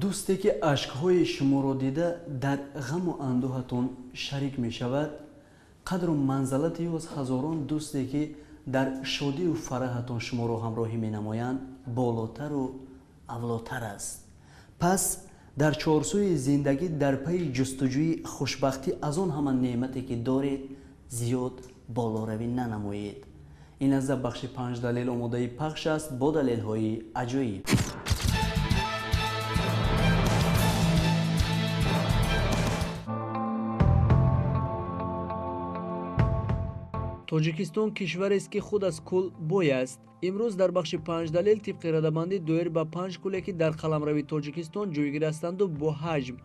Дӯсте ки ашкҳои шуморо дида дар ғаму андӯҳатон шарик мешавад, қадру манзалати ӯ аз ҳазорон дӯсте ки дар шодию фараҳатон шуморо ҳамроҳӣ менамоянд болотару авлотар аст. Пас дар чорсӯи зиндагӣ дар пайи ҷустуҷӯи хушбахтӣ аз он ҳама неъмате ки доред зиёд болоравӣ нанамоед. Ин аз бахши панҷ далел омодаи пахш аст бо далелҳои аҷоиб. Тоҷикистон кишварест ки худ аз кӯл бой аст. Имрӯз дар бахши панҷ далел тибқи радабандӣ доир ба панҷ кӯле ки дар қаламрави Тоҷикистон ҷойгир ҳастанду бо ҳаҷм,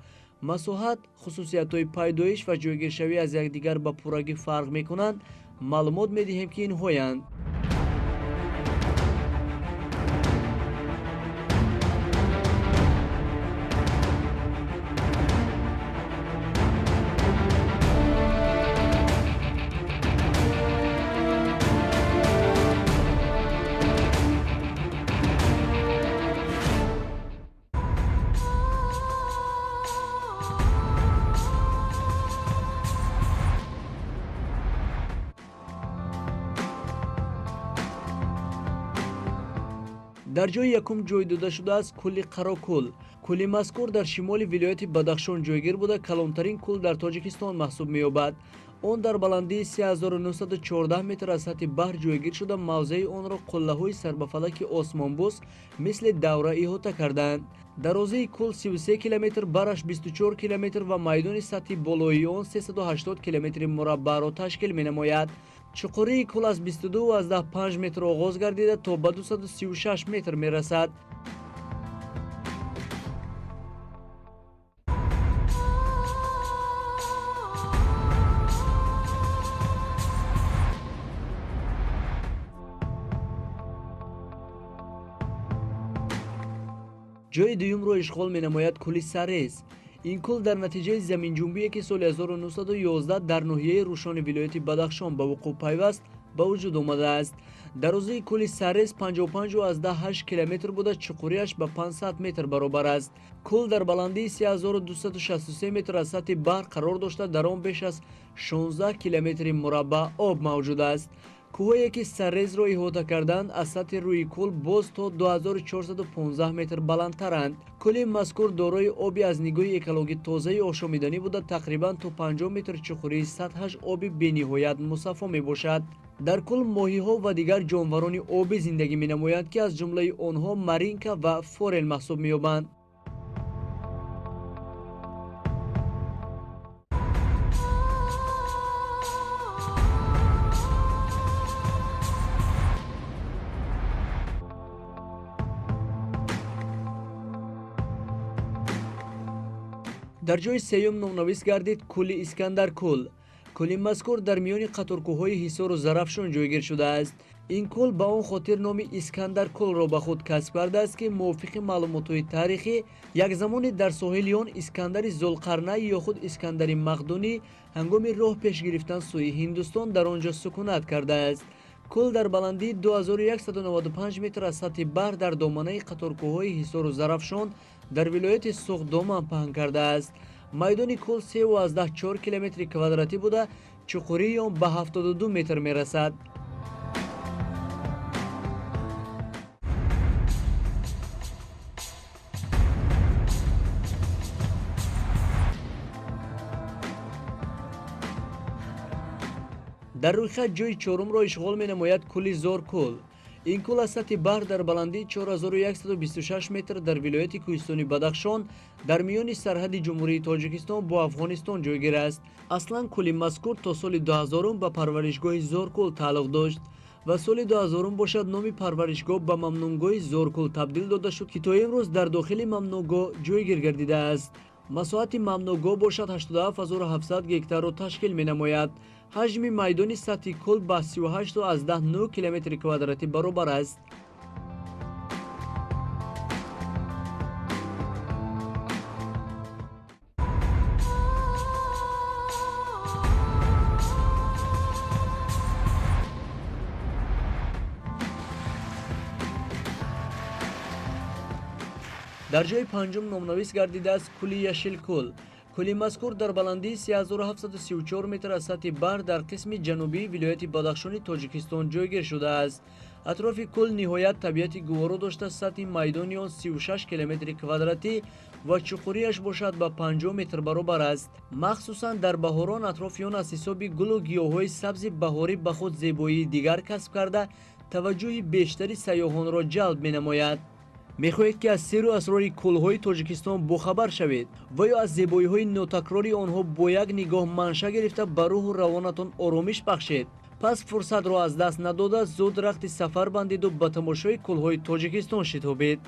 масоҳат, хусусиятҳои пайдоиш ва ҷойгиршавӣ аз якдигар ба пуррагӣ фарқ мекунанд, маълумот медиҳем ки инҳоянд. Дар ҷои якум ҷой дода шудааст кӯли Қарокӯл. Кӯли мазкур дар шимоли вилояти Бадахшон ҷойгир буда, калонтарин кӯл дар Тоҷикистон маҳсуб меёбад. Он дар баландии 3914 метр аз сатҳи баҳр ҷойгир шуда, мавзеи онро қуллаҳои сарбафалаки осмонбӯс мисли давра иҳота кардаанд. Дарозии кӯл 33 километр, бараш 24 километр ва майдони сатҳи болоии он 380 километри мураббаъро ташкил менамояд. Чуқурии кӯл аз 22,5 метр оғоз гардида то ба 236 метр мерасад. Ҷои дуюмро ишғол менамояд кӯли Сарез. Ин кӯл дар натиҷаи заминҷунбие ки соли 1911 дар ноҳияи Рӯшони вилояти Бадахшон ба вуқӯъ пайваст ба вуҷуд омадааст. Дарозии кӯли Сарез 55,8 километр буда, чуқуриаш ба 500 метр баробар аст. Кӯл дар баландии 3263 метр аз сатҳи баҳр қарор дошта, дар он беш аз 16 километри мураббаъ об мавҷуд аст. Кӯҳое ки Сарезро иҳота карданд аз сатҳи рӯи кӯл боз то 2415 метр баландтаранд. Кӯли мазкур дорои оби аз нигоҳи экологӣ тозаи ошомиданӣ буда, тақрибан то 50 метр чуқурии сатҳаш оби бениҳоят мусаффо мебошад. Дар кӯл моҳиҳо ва дигар ҷонварони обӣ зиндагӣ менамоянд ки аз ҷумлаи онҳо маринка ва форел маҳсуб меёбанд. Дар ҷои сеюм номнавис гардид кӯли Искандаркӯл. Кӯли мазкур дар миёни қаторкӯҳҳои Ҳисору Зарафшон ҷойгир шудааст. Ин кӯл ба он хотир номи Искандаркӯлро ба худ касб кардааст ки мувофиқи маълумотҳои таърихӣ як замоне дар соҳили он Искандари Зулқарнай ё худ Искандари Мақдунӣ ҳангоми роҳ пеш гирифтан сӯи Ҳиндустон дар он ҷо сукунат кардааст. Кӯл дар баландии 2195 метр аз сатҳи баҳр дар доманаи қаторкӯҳҳои Ҳисору Зарафшон дар вилояти Суғд доман паҳн кардааст. Майдони кӯл 3,4 километри квадратӣ буда, чуқурии он ба 72 метр мерасад. Дар рӯйхат ҷои чорумро ишғол менамояд кӯли Зоркӯл. Ин кӯл аз сатҳи баҳр дар баландии 4126 метр дар вилояти кӯҳистони Бадахшон дар миёни сарҳади Ҷумҳурии Тоҷикистон бо Афғонистон ҷойгир аст. Аслан кӯли мазкур то соли 2000 ба парваришгоҳи Зоркӯл тааллуқ дошт ва соли 2000 бошад номи парваришгоҳ ба мамнуъгоҳи Зоркӯл табдил дода шуд ки то имрӯз дар дохили мамнуъгоҳ ҷойгир гардидааст. Масоҳати мамнуъгоҳ бошад 87700 гектарро ташкил менамояд. Ҳаҷми майдони сатҳи кӯл ба 38,9 километри квадратӣ баробар аст. Дар ҷои панҷум номнавис гардидааст кӯли Яшилкӯл. Кӯли мазкур дар баландии 3734 метр аз сатҳи баҳр дар қисми ҷанубии вилояти Бадахшони Тоҷикистон ҷойгир шудааст. Атрофи кӯл ниҳоят табиати гуворо дошта, сатҳи майдони он 36 километри квадратӣ ва чуқурияш бошад ба 50 метр баробар аст. Махсусан дар баҳорон атрофи он аз ҳисоби гулу гиёҳҳои сабзи баҳорӣ ба худ зебоии дигар касб карда, таваҷҷӯҳи бештари сайёҳонро ҷалб менамояд. Мехоҳед, ки аз сирру асрори кӯлҳои Тоҷикистон бохабар шавед ва ё аз зебоиҳои нотакрори онҳо бо як нигоҳ манша гирифта ба рӯҳу равонатон оромиш бахшед? Пас фурсатро аз даст надода, зуд рахти сафар бандиду ба тамошои кӯлҳои Тоҷикистон шитобед.